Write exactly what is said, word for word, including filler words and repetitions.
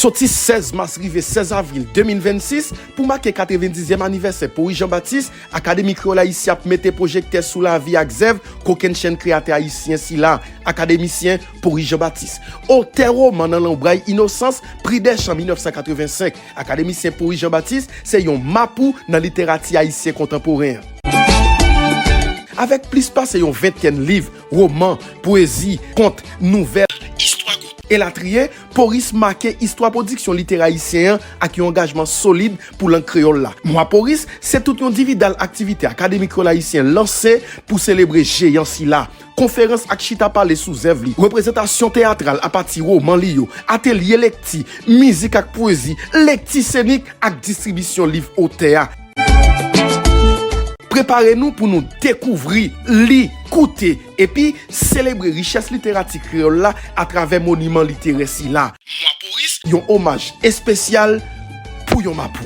Soti sèz mas rive sèz avril de mil vennsis, pou make katrevendizyèm anivèsè Poris Jean Baptiste, Akademi Kreyòl Ayisyen ap mete pwojektè sou lavi ak zèv kokennchenn kreyatè ayisyen sila, akademisyen Poris Jean Baptiste. Otè woman Nan Lonbray Inosans, Pri Dèchan mil nèf san katrevensenk, akademisyen Poris Jean Baptiste se yon mapou nan literati ayisyen kontanporen an. Avèk plis pase yon ventèn liv, woman, pwezi, kont, nouvèl, istwa kout, elatriye, Poris make istwa pwodiksyon literè ayisyen an ak yon angajman solid pou lang kreyòl la. Mwa Poris se tout yon dividal aktivite Akademi Kreyòl Ayisyen lanse pou selebre jeyan sila. Konferans ak chita pale sou zèv li, reprezantasyon teyatral apati woman li yo, atelye lekti, mizik ak pwezi, lekti senik ak distribisyon liv otè a. Prepare nou pou nou dekouvri, li, koute, epi selebre richès literati kreyòl la atravè moniman literè sila. Mwa Poris, yon omaj espesyal pou yon mapou.